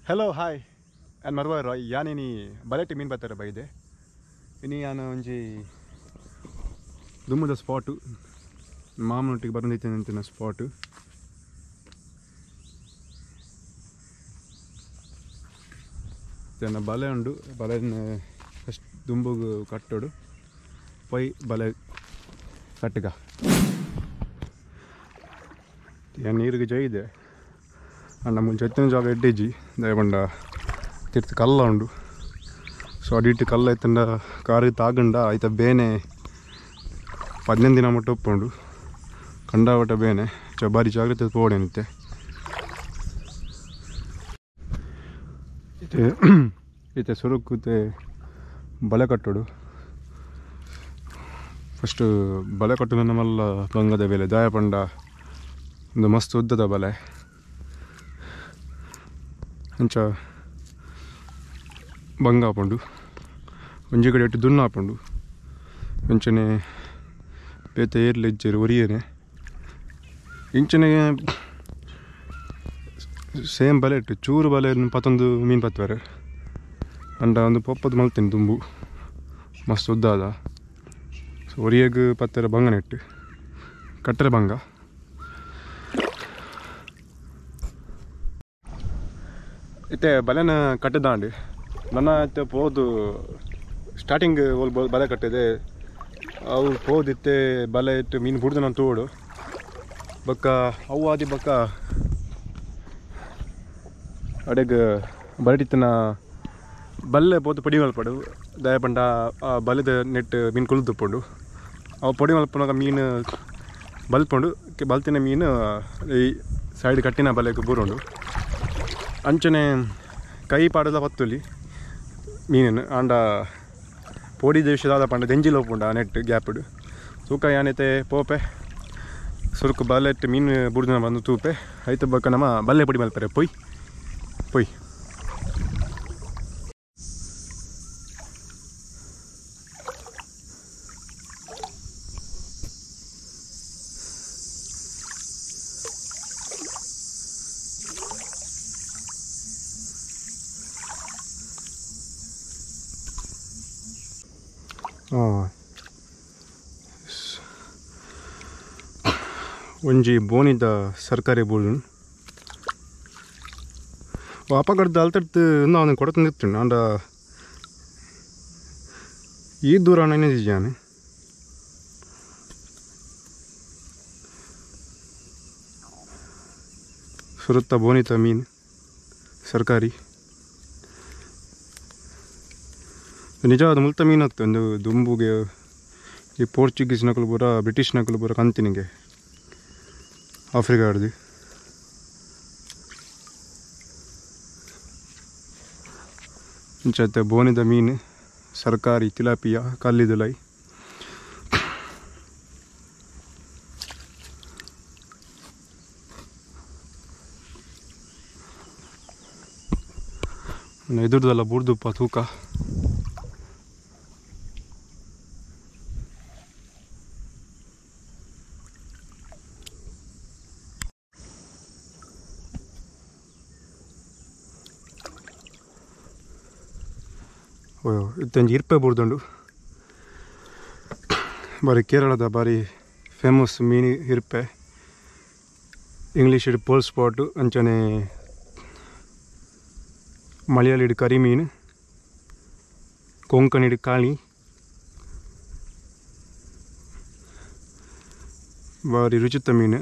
Hello hi and ಮರ್ವ Roy ಯಾನಿನಿ ಬಲೆಟ್ ಮೀನು ಬತ್ತಾರೆ ಬೈದೆ ಇನಿ ಯಾನ ಒಂಜಿ ದುಮ್ಮದ ಸ್ಪಾಟು ಮಾಮನೊಟ್ಟಿಗೆ ಬರಂದಿತ್ತೇನೆ ಅಂತಿನ ಸ್ಪಾಟು ತನ್ನ ಬಲೆ ಉಂಡು ಬಲೆನ ಫಸ್ಟ್ ದುಂಬುಗು ಕಟ್ಟೋಡು ಪೈ ಬಲೆ ಕಟ್ಟಗ ನೀರಿಗೆ ಜೈದೆ ಅಂಡ ಮುಂಚೆ ಎತ್ತಿನ ಜಾಗ ಎಡ್ಡೆಜಿ ದಯಪಂಡ ತಿರ್ತು ಕಲ್ಲ ಉಂಡು ಸೊ ಅಡಿಟ್ಟು ಕಲ್ಲ ಎತ್ತಂಡ ಕಾರಿಗೆ ತಾಗಂಡ ಆಯ್ತ ಬೇನೆ 15 ದಿನ ಮುಟ್ಟ ಉಪ್ಪುಂಡು ಕಂಡಾವಟ ಬೇನೆ ಚ ಬಾರಿ ಜಾಗ್ರತೆ ಪೋಡೇನಿತ್ತೆ ಇತ್ತೆ ಸುರುಕುತೆ ಬಲೆ ಕಟ್ಟೋಡು ಫಸ್ಟು ಬಲೆ ಕಟ್ಟುನ ನಮ್ಮಲ್ಲ ಬಂಗದ ಬೆಲೆ ದಾಯಪಂಡ ಒಂದು ಮಸ್ತ್ ಉದ್ದದ ಬಲೆ ಅಂಚ ಬಂಗ ಆಪುಂಡು ಒಂಜಿ ಕಡೆ ಇಟ್ಟು ದುನ್ನ ಆಪುಂಡು ಅಂಚನೆ ಬೇತೆ ಏರ್ಲೆ ಇಜ್ಜೆರು ಒರಿಯೇನೆ ಇಂಚನೆ ಸೇಮ್ ಬಲೆ ಇಟ್ಟು ಚೂರು ಬಲೆ ಪತ್ತೊಂದು ಮೀನು ಪತ್ತುವರೆ ಅಂಡ ಒಂದು ಪೊಪ್ಪದು ಮಲ್ತೇನೆ ದುಂಬು ಮಸ್ತ್ ಉದ್ದಾದ ಸೊ ಒರಿಯಗ್ ಪತ್ತರ ಬಂಗನೆ ಇಟ್ಟು ಕಟ್ಟರೆ ಬಂಗ ಇತ್ತೆ ಬಲೆನ ಕಟ್ಟದಾಂಡು ನನ್ನ ಇತ್ತೆ ಪೋದು ಸ್ಟಾರ್ಟಿಂಗ್ ಬಲೆ ಕಟ್ಟಿದೆ ಅವು ಪೋದಿತ್ತೆ ಬಲೆ ಇಟ್ಟು ಮೀನು ಬುಡ್ದು ನಾನು ತೋಡು ಬಕ್ಕ ಅವು ಆದಿ ಬಕ್ಕ ಅಡೆಗೆ ಬಲೆಟಿತ್ತನ ಬಲ್ಲೆ ಪೋದು ಪೊಡಿ ಮಲ್ಪಡು ದಯಪಂಡ ಆ ಬಲೆದ ನೆಟ್ ಮೀನು ಕುಳಿದುಪ್ಪುಂಡು ಅವು ಪೊಡಿ ಮಲ್ಪುನಾಗ ಮೀನು ಬಲ್ಪುಂಡು ಬಲ್ತಿನ ಮೀನು ಈ ಸೈಡ್ ಕಟ್ಟಿನ ಬಲೆಗೆ ಬೂರುಂಡು ಅಂಚನೆ ಕೈ ಪಾಡದ ಪತ್ತುಲಿ ಮೀನನ್ನು ಆಂಡ ಪೋಡಿ ದೇಶದಾದ ಪಂಡ ದೆಂಜಿಲ್ ಹೋಪುಂಡು ಆ ನೆಟ್ ಗ್ಯಾಪ್ಡು ತೂಕ ಯಾನೈತೆ ಪೋಪೆ ಸುರುಕು ಬಲೆ ಇಟ್ಟು ಮೀನು ಬುಡ್ದಿನ ಬಂದು ತೂಪೆ ಐತ ಬಕ್ಕ ನಮ್ಮ ಬಲ್ಲೆ ಪೊಡಿ ಮಲ್ಪರೆ ಪೊಯ್ ಪೊಯ್ ಒಂಜಿ ಬೋನಿದ ಸರ್ಕಾರಿ ಬೋಳು ಅಪಗಡ್ದು ಅಲ್ತಡ್ತು ನಾನು ಕೊಡತಂದಿತ್ತು ಅಂಡ ಈ ದೂರ ನೆನೆದಿದ್ದಾನೆ ಸುರುತ್ತ ಬೋನಿತ ಮೀನು ಸರ್ಕಾರಿ ನಿಜವಾದ ಮುಲ್ತ ಮೀನು ಆಗ್ತದೆ ಒಂದು ದುಂಬುಗೆ ಈ ಪೋರ್ಚುಗೀಸ್ ನಕಲು ಪೂರ ಬ್ರಿಟಿಷ್ ನಕಲು ಪೂರ ಕಂತಿನಿಗೆ ಆಫ್ರಿಕಾಡ್ದು ಇಂಚತ್ತೆ ಬೋನಿದ ಮೀನು ಸರ್ಕಾರಿ ತಿಲಾಪಿಯ ಕಲ್ಲಿದುಲೈ ಎದುರ್ದಲ್ಲ ಬುರ್ದುಪ್ಪ ತೂಕ ಇತ್ತೊಂಜಿ ಇರ್ಪೆ ಬುರ್ದುಂಡು ಬಾರಿ ಕೇರಳದ ಬಾರಿ ಫೇಮಸ್ ಮೀನು ಇರ್ಪೆ ಇಂಗ್ಲೀಷ್ ಪೋಲ್ ಸ್ಪಾಟು ಅಂಚನೆ ಮಲಯಾಳಿಡ್ ಕರಿಮೀನು ಕೊಂಕಣಿಡ್ ಕಾಳಿ ಬಾರಿ ರುಚಿತ ಮೀನು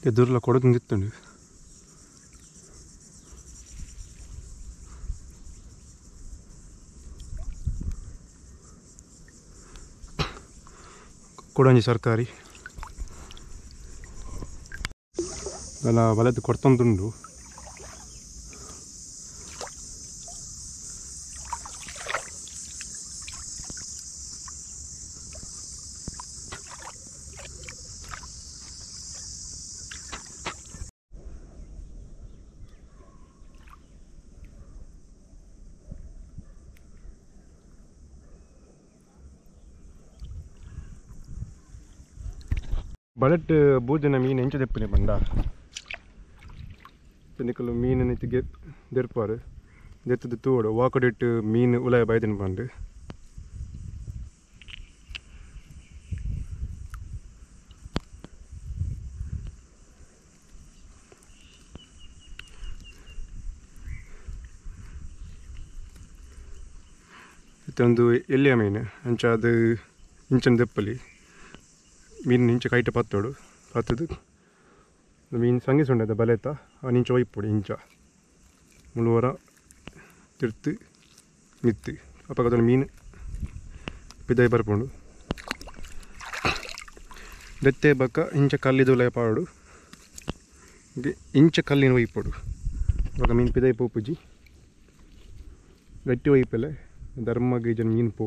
ಎದುರ್ಲ ಕೊಡೋದಂಗಿತ್ತಂಡು ಕೊಡಂಜಿ ಸರ್ಕಾರಿ ನನ್ನ ಬಲದ ಕೊಡ್ತೊಂದುಂಡು ಬಲೆಟ್ ಬೂದಿನ ಮೀನು ಎಂಚ ದೆಪ್ಪುನೆ ಪಂಡ ನಿಕುಲು ಮೀನು ನಿತಿಗೆ ದೆರ್ಪಾರು ದೆತ್ತದ ತೂಡು ವಾಕಡಿಟ್ಟು ಮೀನು ಉಲಾಯ ಬೈದಿನ ಪಂಡು ಇತ್ತೊಂದು ಎಲ್ಲಿಯ ಮೀನು ಅಂಚ ಅದು ಇಂಚನ ದೆಪ್ಪಲಿ ಮೀನು ಇಂಚ ಕೈಟ ಪತ್ತೋಡು ಪತ್ತದು ಮೀನು ಸಂಗಿಸುಂಡದ ಬಲೆತ ಅವನು ಇಂಚ ಒಯ್ಪೊಡು ಇಂಚ ಮುಳುವರ ತಿರ್ತು ಮಿತ್ತು ಅಪಗದ ಮೀನು ಪಿದಾಯಿ ಬರ್ಪುಂಡು ದೆತ್ತೆ ಬಕ್ಕ ಇಂಚ ಕಲ್ಲಿದುಲಯ ಪಾಡು ಇಂಚ ಕಲ್ಲಿನ ಒಯ್ಪೊಡು ಅವಾಗ ಮೀನು ಪಿದಾಯಿ ಪೋಪುಜಿ ಗಟ್ಟಿ ಒಯ್ಪೆಲೆ ಧರ್ಮ ಗೀಜನ್ ಮೀನು ಪೋ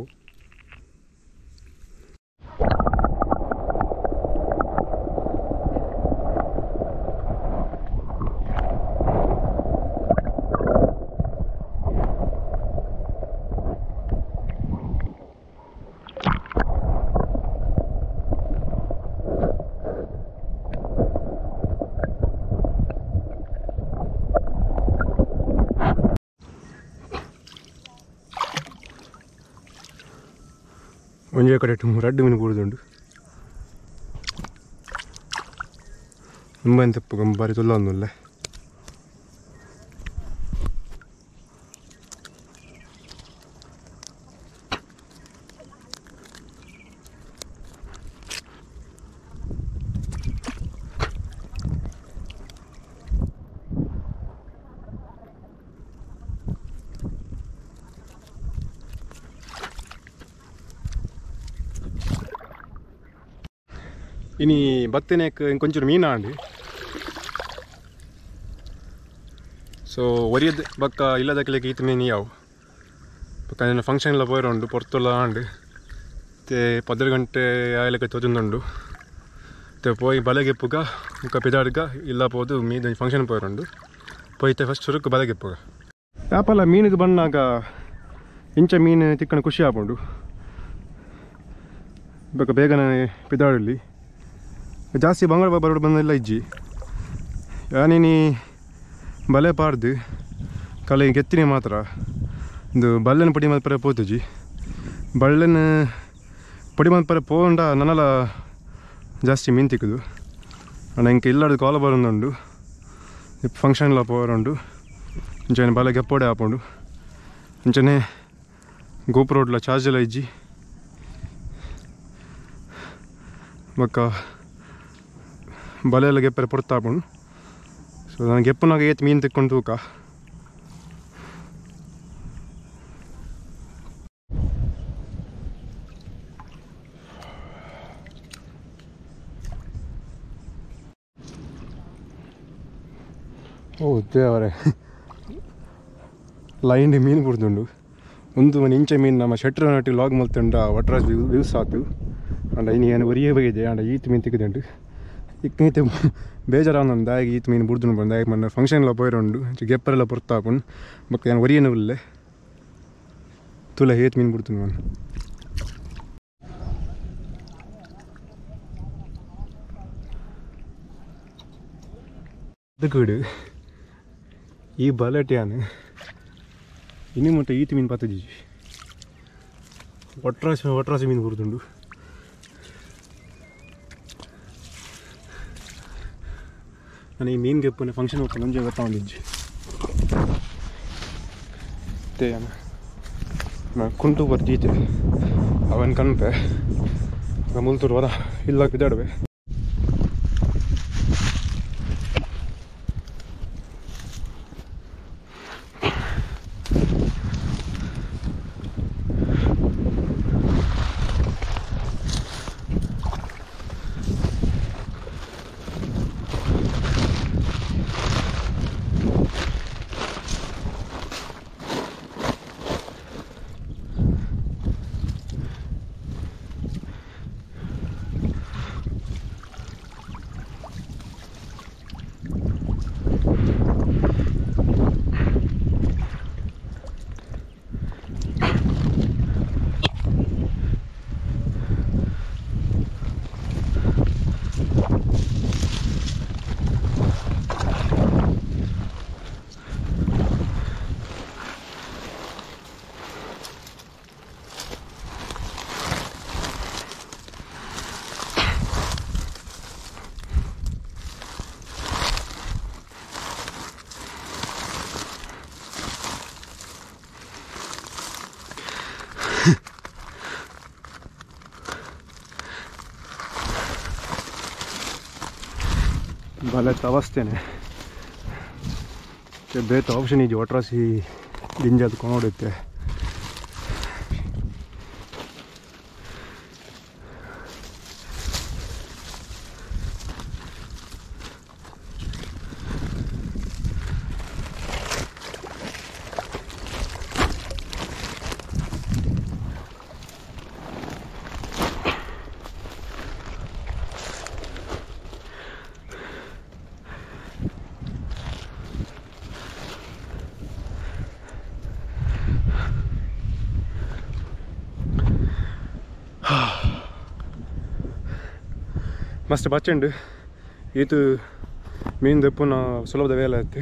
ಒಂಜೇ ಕಡೆ ರಡ್ಡು ಮೀನು ಬೂರ್ದುಂಡು ತುಂಬ ತಪ್ಪು ಬಾರಿ ತೊಲ್ಲೊಂದುಲ್ಲ ಇನಿ ಬತ್ತಿನೇಕ್ ಕೊಂಚೂರು ಮೀನು ಆಂಡ್ ಸೊ ಒರಿಯದ್ ಬಕ್ಕ ಇಲ್ಲದಕ್ಲೆಗ್ ಈತ್ ಮೀನು ಯಾವು ಬೊಕ್ಕ ನನ್ನ ಫಂಕ್ಷನ್ ಎಲ್ಲ ಪೋಯರ ಉಂಡು ಪೊರ್ತುಲ ಆಂಡ್ ते 15 ಗಂಟೆ ಆಯಲಕ್ಕೆ ತೋಜೊಂದುಂಡು ते ಪೋಯಿ ಬಲೆಗೆಪ್ಪುಗ ಬೊಕ್ಕ ಪಿದಾಡ್ಗ ಇಲ್ಲ ಪೋದು ಮೀನು ಫಂಕ್ಷನ್ ಪೋಯರುಂಡು ಪೋಯ್ತೆ ಫಸ್ಟ್ ಸುರುಕು ಬಲೆಗೆಪ್ಪುಗ ಯಾಪಲ ಮೀನಿಗೆ ಬನ್ನಾಗ ಇಂಚ ಮೀನು ತಿಕ್ಕಣ ಖುಷಿ ಆಪುಂಡು ಬೊಕ್ಕ ಬೇಗನೆ ಪಿದಾಡಲಿ ಜಾಸ್ತಿ ಬಂಗಾಳ ಬರೋಡು ಬಂದಿಲ್ಲ ಇಜ್ಜಿ ಯಾನಿನಿ ಬಲೆ ಪಾಡ್ದು ಕಲೆ ಗೆತ್ತಿನಿ ಮಾತ್ರ ಒಂದು ಬಲ್ಲೆನ ಪೊಡಿ ಮಲ್ಪರೆ ಪೋತುಜಿ ಬಳ್ಳೆನ ಪೊಡಿ ಮಲ್ಪರೆ ಪೋಂಡ ನನಲ ಜಾಸ್ತಿ ಮೀನು ತಿಕ್ಕುದು ಅಂಡ ಇಂಕ ಇಲ್ಲಡ್ದು ಕಾಲ ಬರೋದುಂಡು ಫಂಕ್ಷನ್ಲ ಪೋರುಂಡು ಇಂಚನೆ ಬಲೆ ಗೆಪ್ಪೋಡೆ ಆಪುಂಡು ಇಂಚನೆ ಗೋಪುರೋಡ್ಲ ಚಾರ್ಜ್ ಎಲ್ಲ ಇಜ್ಜಿ ಬೊಕ್ಕ ಬಲೆ ಎಲ್ಲ ಗೆಪ್ಪರೆ ಪೊರ್ತಾಪುಂಡು ಸೊ ನಾನು ಗೆಪ್ಪುನಾಗ ಏತ್ ಮೀನು ತಿಕ್ಕೊಂಡು ತೂಕ ಓ ದೇವರೇ ಲೈನ್ ಮೀನು ಬುಡ್ದುಂಡು ಒಂದು ಮನೆ ಇಂಚ ಮೀನು ನಮ್ಮ ಶೆಟ್ರ್ ನಟ್ಟು ಲಾಗ್ ಮಲ್ತುಂಡ ಒಟ್ರಾಜ್ ವ್ಯೂಸ್ ಆತು ಅಂಡ ಇನಿ ಏನು ಒರಿಯೇ ಬಗಿದೆ ಅಂಡ ಈತ್ ಮೀನು ತಿಕ್ಕುದುಂಡು ಇಕ್ಕೈತೆ ಬೇಜಾರಾನೊಂದು ದಾಯಿಗೆ ಈತ್ ಮೀನು ಬುಡ್ದುಂಡು ಬಂದು ದಾಯಿಗೆ ಮೊನ್ನೆ ಫಂಕ್ಷನ್ಲ ಪೋಯಿರುಂಡು ಗೆಪ್ಪರೆಲ್ಲ ಪೊರ್ತಾಪುಂಡು ಬೊಕ್ಕ ಏನು ಒರಿಯೇನು ಉಲ್ಲೆ ತುಲೆ ಏತ್ ಮೀನು ಬುಡ್ತುಂಡು ನಾನು ಅದಕ್ಕೀಡು ಈ ಬಲೆಟ್ ಯಾನು ಇನಿ ಮುಟ್ಟ ಈತ್ ಮೀನು ಪತ್ತುಜಿ ಒಟ್ರಾಸಿ ಒಟ್ರಾಸಿ ಮೀನು ಬುಡ್ದುಂಡು ನಾನು ಈ ಮೀನು ಗೆಪ್ಪುನೆ ಫಂಕ್ಷನ್ ಹೋಗ್ತಾನೆ ಒಂಜೆ ಗೊತ್ತಾಗೊಂಡಿಜ್ಜಿ ನಾನು ಕುಂಟು ಬರ್ತೀತೆ ಅವನ್ ಕನ್ಪೆ ಮುಲ್ತೂರು ವರ ಇಲ್ಲ ಬಿದ್ದಾಡುವೆ ಬಲತ್ತ ಅವಸ್ಥೆನೆ ಬೇತ ಆಪ್ಷನ್ ಇಜ್ಜಿ ಒಟ್ರಾಸಿ ದಿಂಜಾದ್ ಕೊನೊಡಿತ್ತೆ. ಮಸ್ತ್ ಬಚ್ಚಂಡು ಈತು ಮೀನು ದೆಪ್ಪುನ ಸುಲಭದ ವೇಲೆ ಆಯ್ತು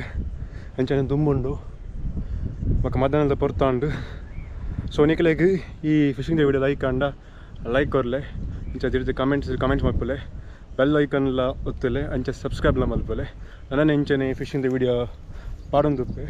ಅಂಚನೆ ದುಂಬುಂಡು ಬೊಕ್ಕ ಮಧ್ಯಾಹ್ನದ ಪೊರ್ತಾಂಡು. ಸೊ ನಿಕಲೆಗ್ ಈ ಫಿಶಿಂಗ್ ವಿಡಿಯೋ ಲೈಕ್ ಆಂಡ ಲೈಕ್ ಕೊರ್ಲೆ, ಇಂಚ ತಿರ್ತು ಕಮೆಂಟ್ಸ್ ಕಮೆಂಟ್ಸ್ ಮಲ್ಪುಲೆ, ಬೆಲ್ ಐಕನ್ಲ ಒತ್ತುಲೆ, ಅಂಚ ಸಬ್ಸ್ಕ್ರೈಬ್ಲ ಮಲ್ಪುಲೆ. ನನ ಇಂಚನೆ ಫಿಶಿಂಗ್ ವಿಡಿಯೋ ಪಾಡೊಂದುಪ್ಪೆ.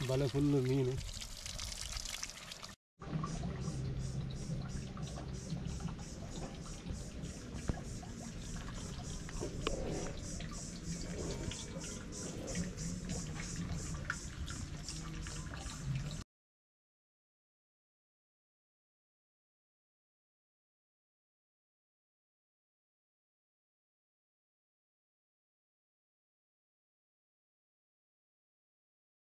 ಬಲೆ ಫುಲ್ಲು ಮೀನು.